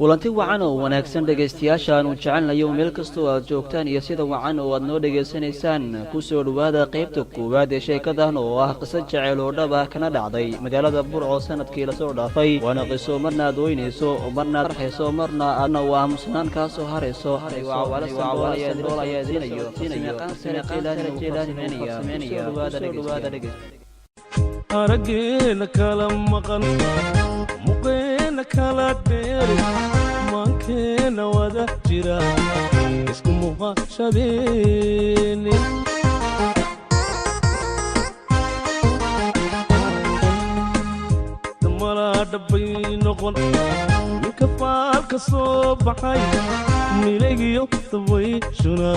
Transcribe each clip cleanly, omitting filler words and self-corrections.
Kulanti wacan oo wanaagsan, dhegaystayaasha aanu jecelnayo, meel kastoo aad joogtaan iyo sida wacan oo aad noo dhegaysanaysaan, ku soo dhowaada qaybta koowaad ee sheekadan oo ah qiso jecel oo dhab ah, kana dhacday magaalada Burco sanadkii lasoo dhaafay. Waana qiso marna aad ooynayso, marna aad farxayso, marna aadna u aamusnaan kaa soo harayso. Araggeena kala maqan, muqeena kala dheeri, maankeena wada jira, isku muqashadeeni. Malaadhabbay noqon ninka faalka soo baxay, milaygiyo dabayshuna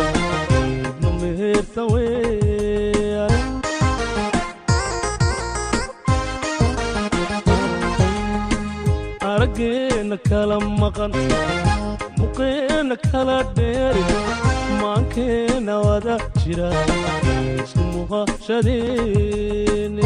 ibna meherta weyan. Araggeena kala maqan, muqeena kala dheeri, maankeena wada jira, isku muqashadeeni.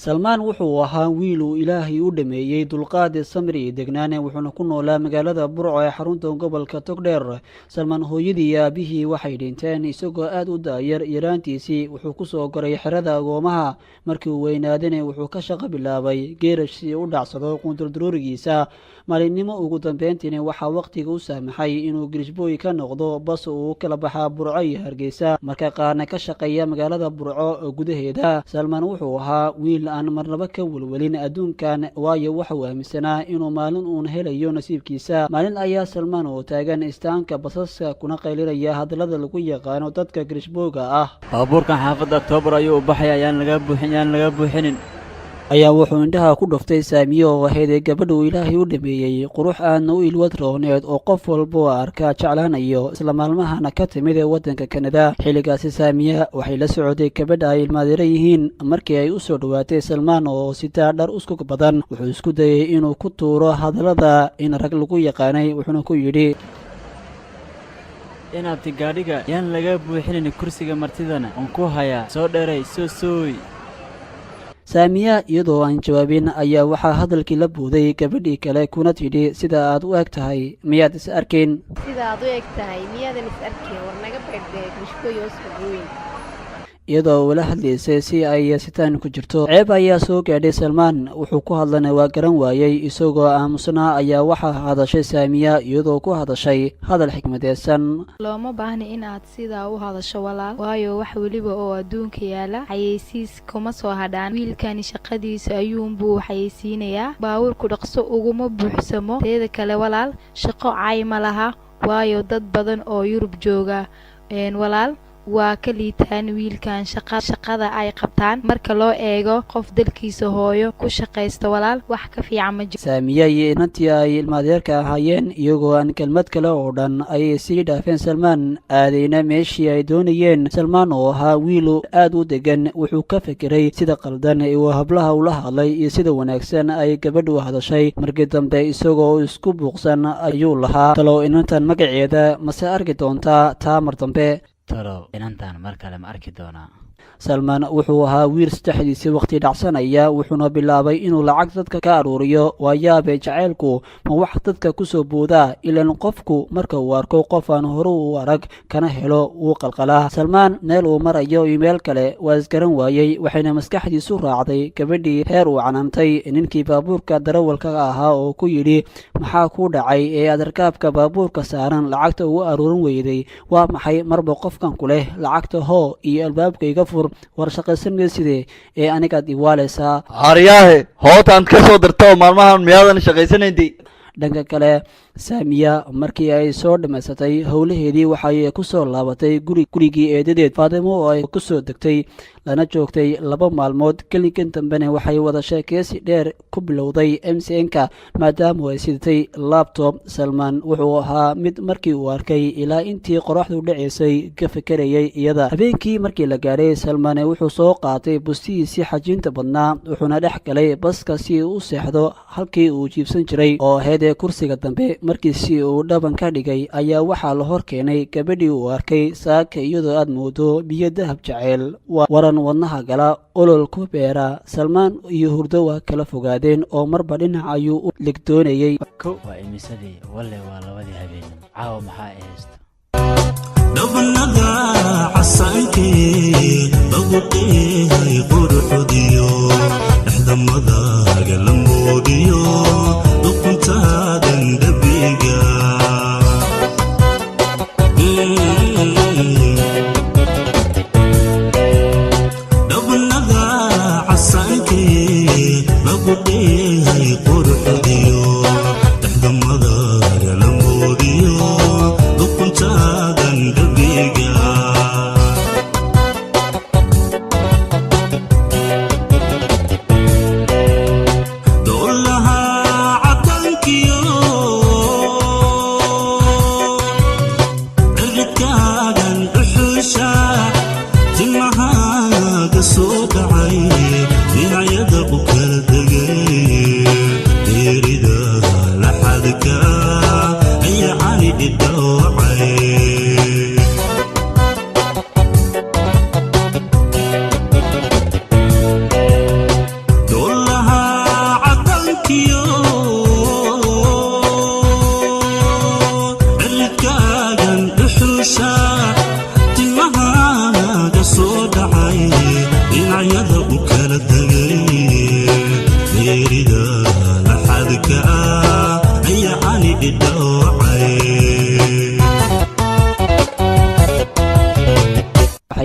Salmaan wuxuu ahaa wiil uu Ilaahay u dhameeyey dulqaad, samri iyo degnaane, wuxuuna ku noolaa magaalada Burco ee xarunta gobolka Togdheer. Salmaan hooyadii iyo aabihii waxay dhinteen isagoo aad u daayar. Yaraantiisii wuxuu ku soo goray xerada agoomaha. Markii uu weynaadana wuxuu ka shaqo bilaabay geerash si u dhacsado quntuldaruurigiisa maalinimo. Ugu dambeyntiina waxaa wakhtiga u saamaxay inuu girishbooy ka noqdo bas uu kala baxaa Burco iyo Hargeysa, marka qaarna ka shaqeeya magaalada Burco gudaheeda. Salmaan wuxuu ahaa wiil aan marnaba ka welwelin adduunkan, waayo waxauu aaminsanaa inuu maalin uun helayo nasiibkiisa. Maalin ayaa Salmaan oo taagan istaanka basaska kuna qaylinaya hadallada lagu yaqaano dadka girishbooga ah, "Baabuurkan xaafadda Oktoobar ayuu u baxaya, ayaan laga buuxin, yaan laga buuxinin," ayaa wuxuu indhaha ku dhuftay Saamiye oo ahayd ee gabadha uu Ilaahay u dhameeyey qurux aadna u ilwad rooneed oo qof walba oo arkaa jeclaanayo, isla maalmahana ka timid ee waddanka Kanada. Xilligaasi Saamiye waxay la socotay gabadha ay ilmaadeera yihiin. Markii ay u soo dhowaatay Salmaan oo sitaa dhar uskug badan, wuxuu isku dayey inuu ku tuuro hadallada in rag lagu yaqaanay, wuxuuna ku yidhi, "Inaabti, gaadhiga yaan laga buuxinin, kursiga martidana waan ku hayaa, soo dheeray, soo sooy." Saamiya iyadoo aan jawaabin ayaa waxaa hadalkii la booday gabadhii kale, kuna tidhi, "Sida aad u eg tahay miyaad is arkayn?" "Sida aad u eg tahay miyaadan is arkayn? War naga baydhbee, grishbooy hoos fadhiweyn." Iyadoo ula hadlaysay si ay sitaan ku jirto, ceeb ayaa soo gaadhay Salmaan. Wuxuu ku hadlana waa garan waayey. Isagoo aamusnaa ayaa waxaa hadashay Saamiya, iyadoo ku hadashay hadal xikmadeysan. "Looma baahni in aad sidaa u hadasho, walaal, waayo wax weliba oo adduunka yaala xayeysiis kuma soo hadhaan. Wiilkani shaqadiisa ayuunbuu xayeysiinayaa, baabuurku dhaqso uguma buuxsamo. Teeda kale, walaal, shaqo cay ma laha, waayo dad badan oo Yurub jooga, walaal, waa ka liitaan wiilkan shaqada ay qabtaan. Marka loo eego qof dalkiisa hooyo ku shaqaysta, walaal, wax ka fiican ma jiro." Saamiye iyo inantii ay ilmaadeerka ahaayeen iyagoo aan kelmad kale oo dhan ayay sii dhaafeen Salmaan, aadayna meeshii ay doonayeen. Salmaan oo ahaa wiilu aad u degan wuxuu ka fekeray sida qaldan ee uu hablaha ula hadlay iyo sida wanaagsan ay gabadhu hadashay. Markii dambe isagoo isku buuqsan ayuu lahaa, "Talow inantan magaceeda mase arki doontaa taa mar dambe?" "Talow inantan mar kale ma arki doonaa?" Salmaan wuxuu ahaa wiil saddexdiisii waqti dhacsanaya, wuxuuna bilaabay inuu lacag dadka ka aruuriyo. Waa yaabe, jacaylku ma wax dadka ku soo boodaa? Ilan qofku marka uu arko qof aan hore u arag kana helo, wuu qalqalaa. Salmaan meel uu marayo iyo meel kale waa isgaran waayey, waxayna maskaxdiisu raacday gabadhii, heer uu canaantay ninkii baabuurka darawalka ahaa oo ku yidhi, "Maxaa kuu dhacay ee aad rakaabka baabuurka saaran lacagta ugu aruurin weyday? Waa maxay marba qofkan ku leh lacagta hoo iyo albaabka iga fur? War shaqaysan meyside ee anigaad iwaaleysaa?" Haryaahe, hootaad ka soo dirto maalmahan miyaadan shaqaysanayndi? Dhanka kale, Saamiya markii ay soo dhammaysatay howlaheedii waxay ku soo laabatay gurigii eedadeed Faatimo oo ay ku soo degtay lana joogtay 2 maalmood. Gelinkan dambena waxay wada sheekeysi dheer ku bilowday MSN-ka, maadaama ay sidatay laptop. Salmaan wuxuu ahaa mid markii uu arkay ilaa intii qoraxdu dhaceysay ka fekerayay iyada. Habeenkii markii la gaadhay, Salmaan wuxuu soo qaatay bustihiisii xajiinta badnaa, wuxuuna dhex galay baska si uu u seexdo halkii uu jiibsan jiray oo ahayd ee kursiga dambe. Markiisi uu dhaban ka dhigay ayaa waxaa la hor keenay gabadhii uu arkay saaka, iyadoo aad moodo biyo dahab jaceyl, waran wadnaha gala, olol ku beera. Salmaan iyo hurdo waa kala fogaadeen oo marba dhinac ayuu u ligdoonayey. Waa imisadii? Walle waa 2dii habeenimo. Caawa maxaa i haysto? Dhabanada casaankee lagu dheehay quruxdiyo, dhexdamadaaga la moodiyo, luquntaadan dhabiga. Dhabanada casaankee lagu dheehay quruxdiyo, dhexdamadaaga la moodiyo, luquntaadan dhabiga. Dolaha cadankiyo ciridkaagan dhuxusha, timahaaga soo dhacay, dhinacyada u kala degay, geerida laxadka ayacani dhidhowcay. Dolaha cadankiyo ciridkaagan dhuxusha, timahaaga soo dhacay, dhinacyada u kala degay, geerida laxadka ayacani dhidhowcay.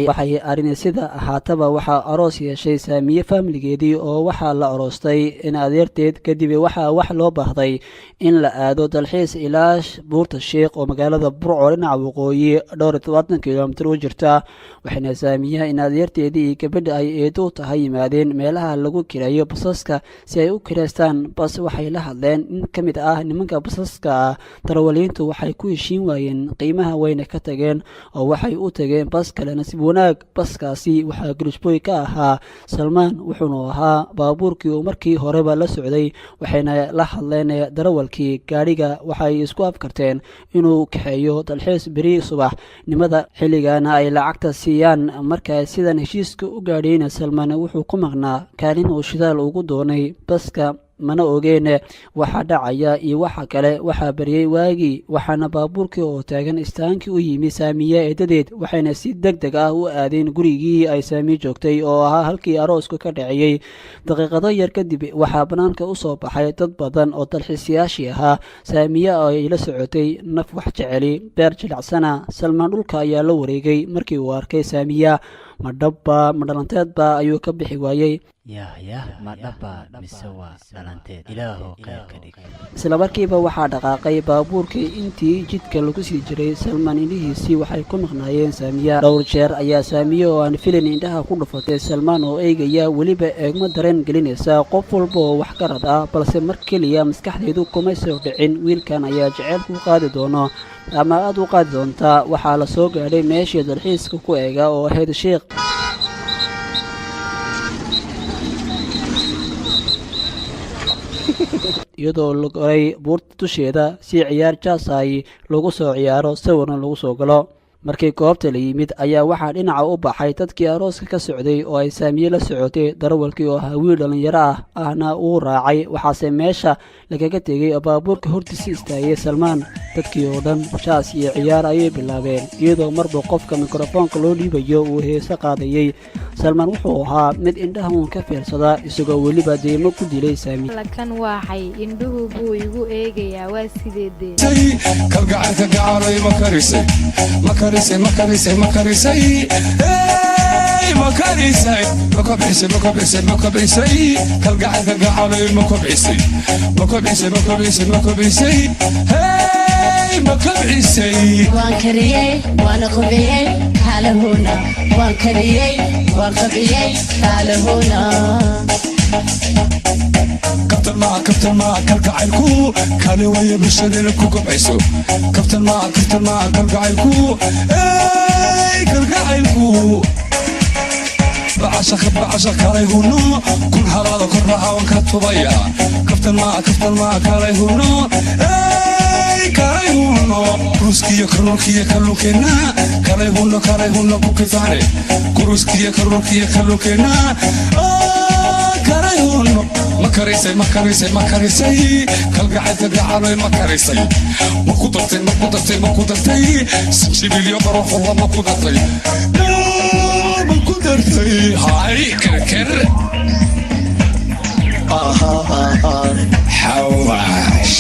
Waxay arrin sida ahaataba, waxaa aroos yeeshay Saamiye faamiligeedii, oo waxaa la aroostay in adeerteed. Kadib waxaa wax loo baahday in la aado dalxiis ilaa buurta Sheikh oo magaalada Burco dhinaca waqooyi dhowr iyo todobaatan kilomitir u jirta. Waxayna Saamiyaha in adeerteedii iyo gabadha ay eedo u tahay yimaadeen meelaha lagu kireeyo basaska si ay u kireystaan bas. Waxay la hadleen in ka mid ah nimanka basaska ah. Darawaliintu waxay ku heshiin waayeen qiimaha, wayna ka tageen oo waxay u tageen bas kale. Nasiib wanaag, baskaasi waxaa garishbooy ka ahaa Salmaan, wuxuuna ahaa baabuurkii uu markii horeba la socday. Waxayna la hadleen darawalkii gaadhiga, waxay isku afkarteen inuu kaxeeyo dalxiis beri subax nimada, xilligaana ay lacagta siiyaan. Markaa sidan heshiiska u gaadhayna, Salmaan wuxuu ku maqnaa kaalin uu shidaal ugu doonay baska, mana ogeen waxa dhacaya iyo waxa kale. Waxaa baryey waagii, waxaana baabuurkii oo taagan istaankii u yimi Saamiye eedadeed. Waxayna si deg deg ah u aadeen gurigii ay Saamiye joogtay oo ahaa halkii aroosku ka dhaceyey. Daqiiqado yar kadib waxaa bannaanka u soo baxay dad badan oo dalxiisayaashii ahaa, Saamiye oo ay la socotay. Naf wax jeceli beer jilicsana. Salmaan dhulka ayaa la wareegay markii uu arkay Saamiya. Ma dhabba ma dhalanteedba ayuu ka bixi waayey. Yah yah, ma dhaba mise waa dhalanteed? Ilaahow khayr ka dhig. Isla markiiba waxaa dhaqaaqay baabuurkii. Intii jidka lagu sii jiray, Salmaan indhihiisii waxay ku maqnaayeen Saamiya. Dhowr jeer ayaa Saamiye oo aan filin indhaha ku dhufatay Salmaan oo eegaya, weliba eegmo dareen gelinaysa qof walba oo waxgarad ah, balse mar keliya maskaxdeedu kumay soo dhicin wiilkan ayaa jaceylku qaadi doono ama aad u qaadi doontaa. Waxaa la soo gaadhay meeshii dalxiiska ku eega oo ahayd Sheikh, iyadoo la goray buurta dusheeda si ciyaar jaasay lagu soo ciyaaro, sawirna lagu soo galo. Markii goobta la yimid ayaa waxaa dhinaca u baxay dadkii arooska ka socday oo ay Saamiye la socotay. Darawalkii oo ahaa wiil dhallinyaro ah ahna uu raacay, waxaase meesha lagaga tegey oo baabuurka hortiisa istaagay Salmaan. Dadkii oo dhan jaas iyo ciyaar ayay bilaabeen, iyadoo marba qofka mikrofoonka loo dhiibayo uu heese qaadayey. Salmaan wuxuu ahaa mid indhaha uun ka fiirsadaa, isagoo weliba deymo ku dilay Saamiye. Lakan waaxay indhuhu buu igu eegayaa, waa sideedee? Kalgacalka gacalay ma karisay, ma karisay, ma karisay, ma karisay, hey, ma karisay, ma kobcisay, ma kobcisay, ma kobcisay, kalgacalka gacalay ma kobcisay, ma kobcisay, ma kobcisay, ma kobcisay, hey, ma kobcisay. Waan kariyey, waana qubiyey, kaalahuna. Waan kariyey, waan qabiyey, kaalahuna. Kabtan maa, kabtan maa, kalgacaylku kani waya bulshadena ku kobcayso. Kabtan maa, kabtan maa, kalgacaylku, ey, kalgacaylku bacashaqa bacasha kalayhuno kun halaada korraca waan ka tubaya. Kabtan maa, kabtan maa, kalayhuno, ey. Kalay huno, kuruskiyo karuurkiyo kalluunkeenna. Kalay huno, kalay huno, ku kifaane. Kuruskiyo karuurkiyo kalluunkeenna. Kalay huno, ma karisay, ma karisay, ma karisay? Kalgacaylka gacaloy, ma karisay? Ma ku dartay, ma ku dartay, ma ku dartay sinjibilyo qarofulla? Ma ku dartay, ma ku dartay? Hay kerker xawaash.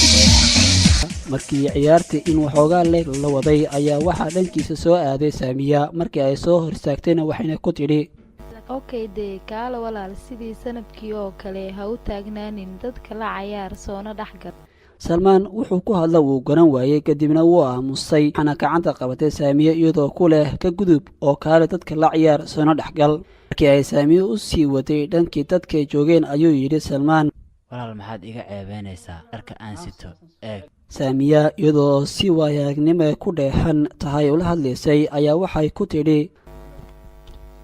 Markii ciyaartii in waxoogaa le la waday ayaa waxaa dhankiisa soo aaday Saamiya. Markii ay soo hor istaagtayna waxayna ku tidhi: Okay dee, kaala walaal, sidii sanadkii oo kale ha u taagnaanin, dadka la cayaar, soona dhexgal. Salmaan wuxuu ku hadla wuu garan waayey, kadibna wuu aamusay. Waxaana gacanta qabatay Saamiye iyadoo ku leh: "Ka gudub oo kaale, dadka la ciyaar, soona dhexgal." Markii ay Saamiye u sii waday dhankii dadkay joogeen ayuu yidhi Salmaan: Walaal, maxaad iga ceebeynaysaa? Dharka aan sito eeg. Saamiya iyadoo si waayagnimo ku dheehan tahay ula hadlaysay ayaa waxay ku tidhi: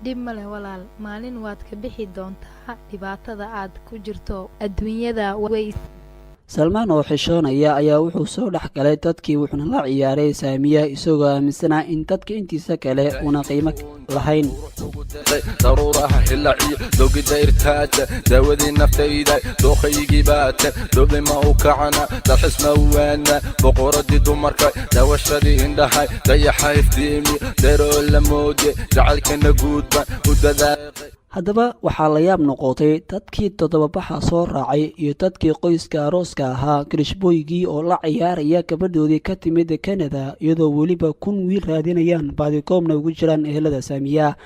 Dhib ma leh walaal, maalin waad ka bixi doontaa dhibaatada aad ku jirto adduunyada way. Salmaan oo xishoonaya ayaa wuxuu soo dhex galay dadkii, wuxuuna la ciyaaray Saamiya, isagoo aaminsanaa in dadka intiisa kale uuna qiimo lahayn. Daruuraha hilaciyo dogida irtaata, daawadii naftayda, dooqaygii baata, dhobley ma u kacana, dalxis ma waana, boqoradii dumarka, daawashadii indhahay, dayaxa iftiimi, deroo la moode, jacaylkana guudba u dadaaqay. Haddaba waxaa la yaab noqotay dadkii toddobabaxa soo raacay iyo dadkii qoyska arooska ahaa, kirishbooygii oo la ciyaaraya gabadhoodii ka timid Kanada, iyadoo weliba 1000 wiil raadinayaan, baadikoobna ugu jiraan ehelada Saamiya.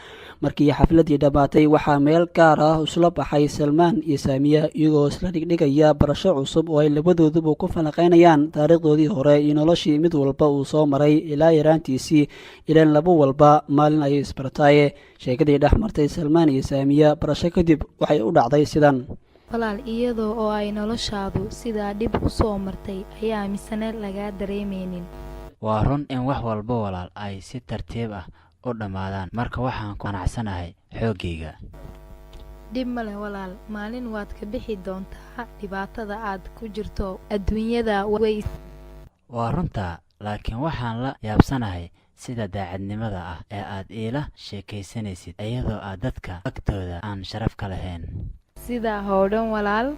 Markii xafladdii dhammaatay waxaa meel gaar ah isla baxay Salmaan iyo Saamiya, iyagoo isla dhigdhigaya barasho cusub oo ay labadooduba ku falanqaynayaan taariikhdoodii hore iyo noloshii mid walba uu soo maray ilaa yaraantiisii, ilaan laba walba maalin ayay isbartaaye. Sheekadii dhex martay Salmaan iyo Saamiya barasho kadib waxay u dhacday sidan: Walaal, iyadoo oo ay noloshaadu sidaa dhib u soo martay ayaa misane lagaa dareemaynin. Waa run in wax walba, walaal, ay si tartiib ah u dhammaadaan. Marka waxaan ku qanacsanahay xooggayga. Dhib ma leh walaal, maalin waad ka bixi doontaa dhibaatada aad ku jirto adduunyada way. Waa runtaa, laakiin waxaan la yaabsanahay sida daacadnimada ah ee aad iila sheekaysanaysid, iyadoo aad dadka agtooda aan sharaf ka lahayn. Sidaa hoo dhan walaal,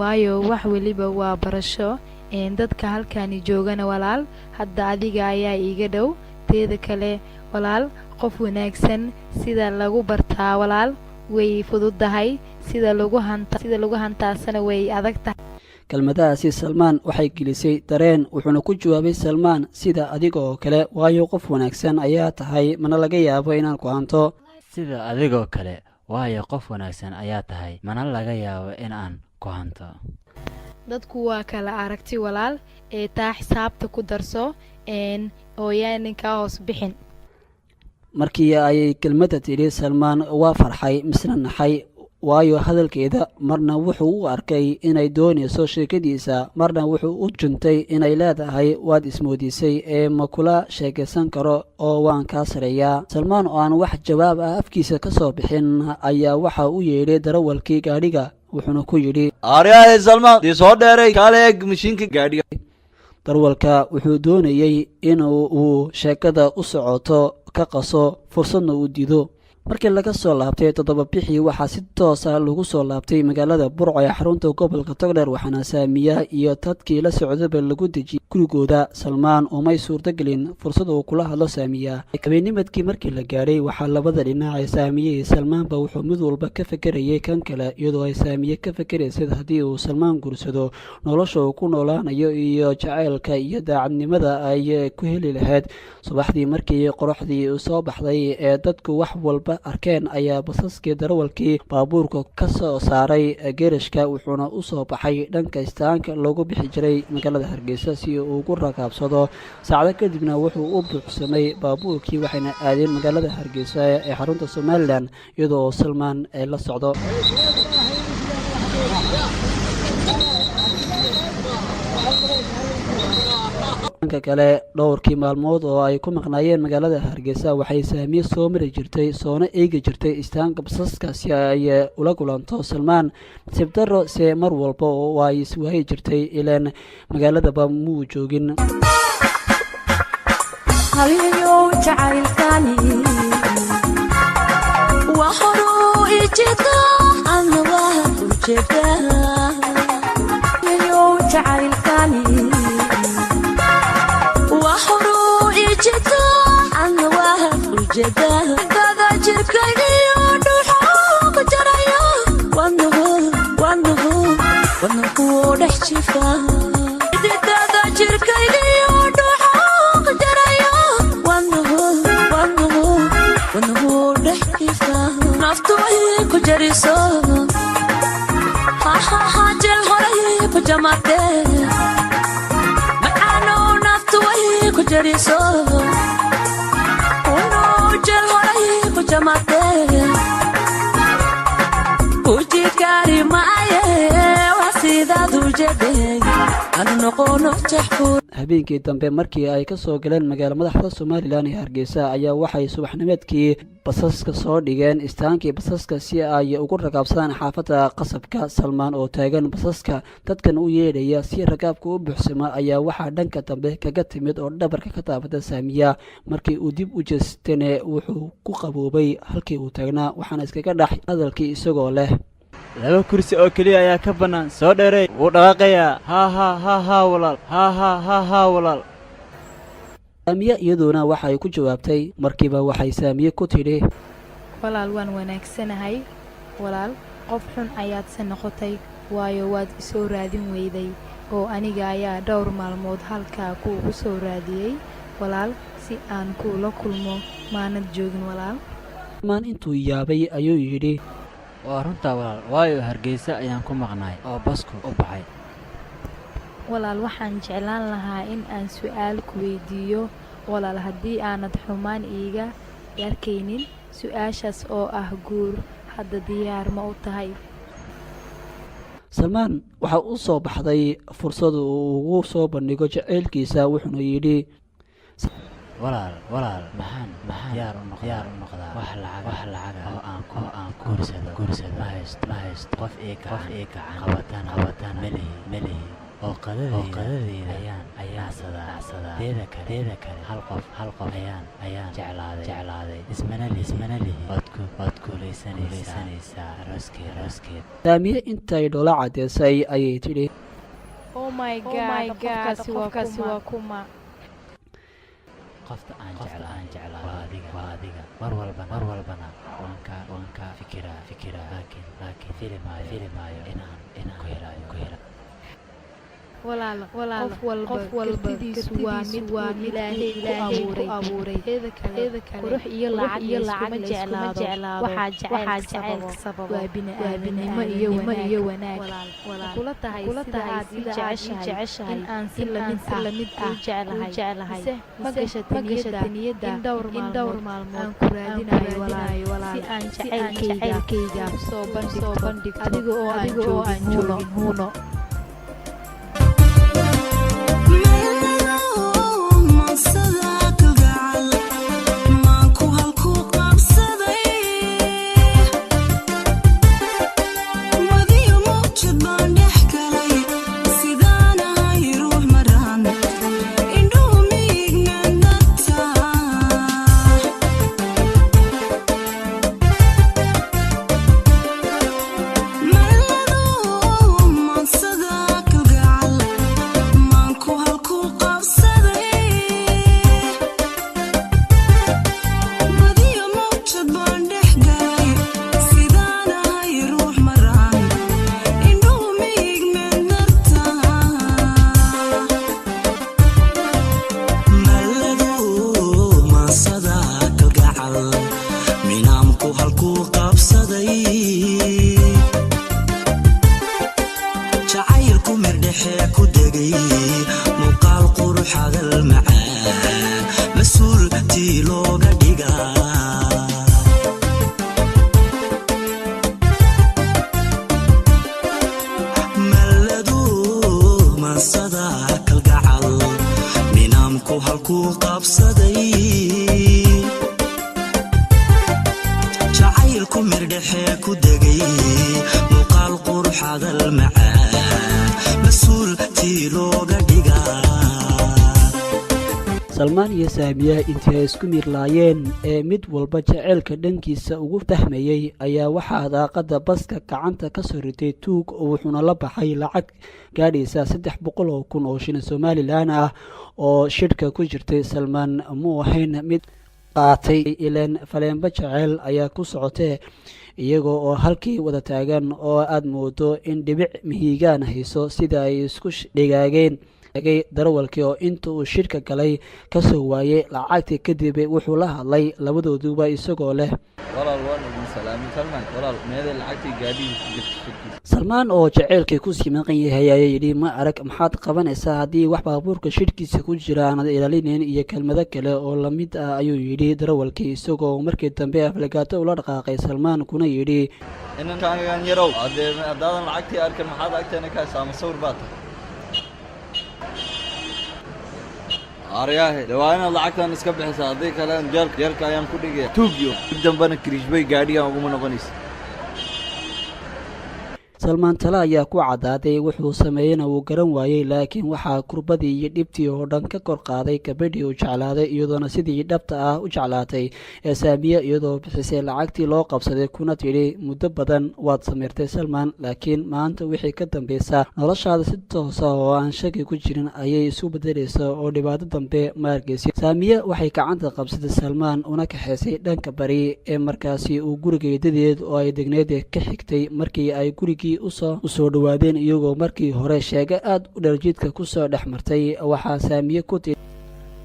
waayo wax weliba waa barasho. Dadka halkani joogana walaal, hadda adiga ayaa iiga dhow. Teeda kale walaal, qof wanaagsan sida lagu bartaa walaal way fududahay, sida lagu hantaasana way adag tahay. Kelmadahaasi Salmaan waxay gelisay dareen, wuxuuna ku jawaabay Salmaan: "Sida adiga oo kale, waayo qof wanaagsan ayaa tahay, mana laga yaabo inaan ku hanto." Sida adigoo kale, waayo qof wanaagsan ayaa tahay, mana laga yaabo in aan ku hanto. Dadku waa kala aragti walaal, ee taa xisaabta ku darso oo yaanan kaa hoos bixin. Markii ayay kelmadda tidhi, Salmaan waa farxay misna naxay, waayo hadalkeeda marna wuxuu u arkay inay doonayso sheekadiisa, marna wuxuu u juntay inay leedahay: "Waad ismoodisay ee ma kula sheekaysan karo oo waan kaa sareeyaa." Salmaan oo aan wax jawaab ah afkiisa ka soo bixin ayaa waxa u yeedhay darawalkii gaadhiga, wuxuuna ku yidhi: Aryahay Salmaan, dii soo dheeray, kaale eeg mashiinka gaadhiga. Darwalka wuxuu doonayey in uu sheekada u socoto ka qaso, fursadna uu diido. Markii laga soo laabtay toddoba bixii, waxaa si toos ah lagu soo laabtay magaalada Burco ee xarunta gobolka Togdheer, waxaana Saamiya iyo dadkii la socdaba lagu dejiyey gurigooda. Salmaan umay suurtogelin fursad uu kula hadlo Saamiya. Habeennimadkii markii la gaadhay, waxaa labada dhinac ee Saamiye iyo Salmaanba wuxuu mid walba ka fekerayay kan kale, iyadoo ay Saamiye ka fekeraysid haddii uu Salmaan guursado nolosha uu ku noolaanayo iyo jaceylka iyo daacadnimada ay ku heli lahayd. Subaxdii markii qoraxdii soo baxday ee dadku wax walba arkeen ayaa basaskii darawalkii baabuurka ka soo saaray geerashka, wuxuuna u soo baxay dhanka istaanka loogu bixi jiray magaalada Hargeysa si uu ugu rakaabsado. Saacdo kadibna wuxuu u buuxsamay baabuurkii, waxayna aadeen magaalada Hargeysa ee xarunta Somaliland, iyadoo Salmaan la socdo. Dhanka kale, dhowrkii maalmood oo ay ku maqnaayeen magaalada Hargeysa, waxay Saamiye soo mari jirtay soona eegi jirtay istaanka basaska si ay ula kulanto Salmaan. Nasiib daro se mar walba oo ay iswaayi jirtay, ilaan magaaladaba muu joogin. Halyow jacaylkani waa horuu ijeeda, adna waa ujeedaa. Halyow jacaylkani waa horuu ijeeda, adna waa ujeedaa. Dada jirkaygiyo dhuuxuu ku jarayo, wadnuhu wadnuhu wadnuhu dhex jifa. Dada jirkaygiyo dhuuxuu ku jarayo, wadnuhu wadnuhu wadnuhu dhex jifa. Naftu way ku jariso, hahaha, jel horay ku jamatee macaanow. Naftu way ku jariso, unow, jel horay ku jamatee ujigaari maaye. Waa sidaad ujeedey anu noqono jaxfuur. Habeenkii dambe markii ay ka soo galeen magaalo madaxda Somaliland ee Hargeysa, ayaa waxay subaxnimeedkii basaska soo dhigeen istaankii basaska si ay ugu rakaabsadaan xaafadda Qasabka. Salmaan oo taagan basaska, dadkan u yeedhaya si rakaabka u buuxsama, ayaa waxaa dhanka dambe kaga timid oo dhabarka ka taabata Saamiya. Markii uu dib u jeestane, wuxuu ku qaboobay halkii uu taagnaa, waxaana iskaga dhex hadalkii isagoo leh: "Laba kursi oo keliya ayaa ka bannaan, soo dheereey, wuu dhaqaaqayaa. Haa haa haa haa walaal, haa haa haa haa walaal." Saamiye iyaduna waxay ku jawaabtay markiiba, waxay Saamiye ku tidhi: "Walaal, waan wanaagsanahay walaal. Qof xun ayaadse noqotay, waayo waad isoo raadin weyday oo aniga ayaa dhowr maalmood halkaa kuugu soo raadiyey walaal, si aan kuula kulmo. Maanad joogin walaal." Salmaan intuu yaabay ayuu yidhi: "Waa runtaa walaal, waayo Hargeysa ayaan ku maqnaay oo basku u baxay." "Walaal, waxaan jeclaan lahaa in aan su'aal ku weydiiyo walaal, haddii aanad xumaan iiga arkaynin, su'aashaas oo ah guur hadda diyaar ma u tahay?" Salmaan waxaa u soo baxday fursad uu ugu soo bandhigo jaceylkiisa, wuxuuna yidhi: "Walaal, walaal, maxaan diyaar u noqdaa? Wax lacaga oo aan guursado ma haysto. Qof ii gacan qabatana ma lihi oo qadadeyda ayaan nacsadaa. Teeda kale, hal qof ayaan jeclaaday, ismana lihi. Waad guulaysanaysaa arooskeed." Saamiye intay dhoola caddeysay ayay tidhi: "Oh my God, qofkaasi waa kuma?" "Qofta aan jeclaa waa adiga. Mar walbana waan ka fikiraa, laakiin fili maayo inaan ku helayo." "Walaal, qof walba kartidiisu waa mid uu Ilaahay ku abuuray. Teeda kale, qurux iyo lacag layskuma jeclaado. Waxaa jacaylka sababa waa bini'aadanimo iyo wanaag. Ma kula tahay sida aad ii jeceshahay in aan si lamid ah kuu jeclahay? Mise ma gashatay niyadda in dhowr maalmood aan ku raadinayo walaal, si aan jacaylkayga u soo bandhigto adiga oo aan joogin huuno?" Jacaylku mirdhexe ku degay, muuqaal qurux, hadal macaan, mas-uul tii looga dhigaa. Malladu mansada kalgacal. Halkuu qabsaday jacaylku mirdhexee ku degay, muuqaal qurux, hadal macaan, mas-uul tii looga dhigaa. Salmaan iyo Saamiya intii ay isku miirlaayeen ee mid walba jaceylka dhankiisa ugu fahmayey ayaa waxaa daaqada baska gacanta ka soo ritay tuug, oo wuxuuna la baxay lacag gaadhaysa 300,000 oo shilin Somalilan ah oo shidhka ku jirtay. Salmaan muu ahayn mid qaatay, ileen faleenba jaceyl ayaa ku socotee. Iyagoo oo halkii wada taagan oo aada moodo in dhibic mihigaan hayso sida ay isku dhigaageen, darawalkii oo inta uu shidhka galay kasoo waayey lacagtii kadib wuxuu la hadlay labadooduba isagoo leh: Walaal, waan idin salaamay. Salmaan, walaal, meeday lacagtii gaadhigii ku jirta shirkiisa? Salmaan oo jaceylkii kusii maqan yahay ayaa yidhi: "Ma arag, maxaad qabanaysaa haddii wax baabuurka shidhkiisa ku jira aanad ilaalinayn?" Iyo kelmado kale oo lamid ah ayuu yidhi darawalkii, isagoo markii dambe aflagaato ula dhaqaaqay Salmaan kuna yidhi: Inankaan yarow, haddee haddaadan lacagtii arkan, maxaad agteena ka haysaa? Ama sawir baa tahay? Aryaahe, de waa inaad lacagtan iska bixisaa, haddii kale jeelka jeelka ayaan ku dhigaya. Tuugyo, dib dambena kiriishbay gaadhigan uguma noqonaysa. Salmaan tale ayaa ku caddaaday, wuxuu sameeyeyna wuu garan waayey, laakiin waxaa kurbadii iyo dhibtii oo dhan ka kor qaaday gabadhii uu jeclaaday, iyadoona sidii dhabta ah u jeclaatay ee Saamiye, iyadoo bixisay lacagtii loo qabsaday kuna tidhi: "Muddo badan waad samirtay, Salmaan, laakiin maanta wixii ka dambeysa noloshaada si toosa oo aan shaki ku jirin ayay isu bedelaysaa oo dhibaato dambe ma argeysa." Saamiye waxay gacanta qabsatay Salmaan una kaxaysay dhanka bari ee markaasi uu gurigeedadeed oo ay degneed ka xigtay. Markii ay gurigii usoo dhawaadeen, iyagoo markii hore sheego aada u dharjiidka kusoo dhex martay, waxaa Saamiye ku tiri: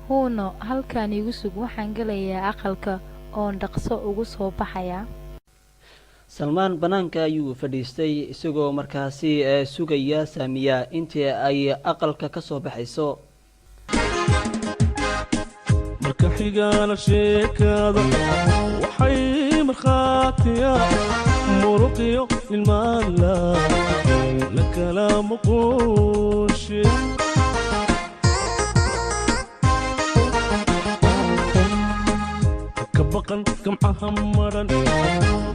Huuno, halkan igu sug, waxaan gelayaa aqalka oon dhaqso ugu soo baxayaa. Salmaan bannaanka ayuu fadhiistay isagoo markaasi sugaya Saamiya intii ay aqalka ka soo baxayso. Marka xigana sheekada waxay markhaatiya muruqiyo ilmaala la kala muquushe. Ka baqan gamcaha madhan,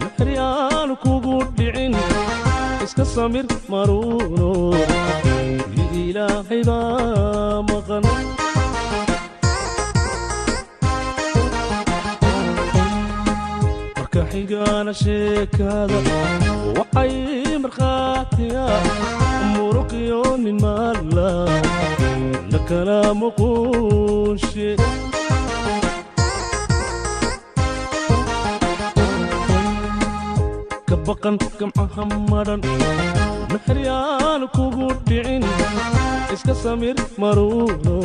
mixryaanu kugu dhicin, iska samir maruuno, Ilaahay baa maqan. Marka xigana sheekada waxay markhaatiya muruqiyo nin maalla la kala muquushe. Ka baqan gamcaha madhan, mixryaanu kugu dhicin, iska samir maruuno,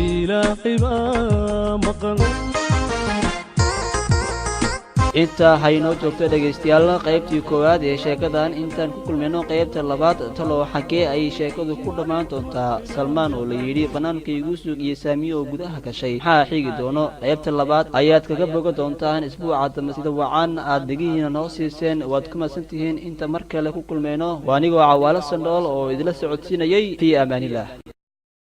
Ilaahay baa maqan. Intaa haynoo joogto, dhegaystayaal, qaybtii koowaad ee sheekadan. Intaan ku kulmayno qaybta labaad, talow xaggee ay sheekadu ku dhammaan doontaa? Salmaan oo la yidhi bannaanka igu sug iyo Saamiye oo gudaha gashay, maxaa xigi doono? Qaybta labaad ayaad kaga boga doontaan isbuuca dambe. Sida wacan aad dhegihiina noo siiseen waad ku madsan tihiin. Inta mar kale ku kulmayno, waa anigoo Cawaalo Sandhool oo idila socodsiinayey. Fii amaanilah.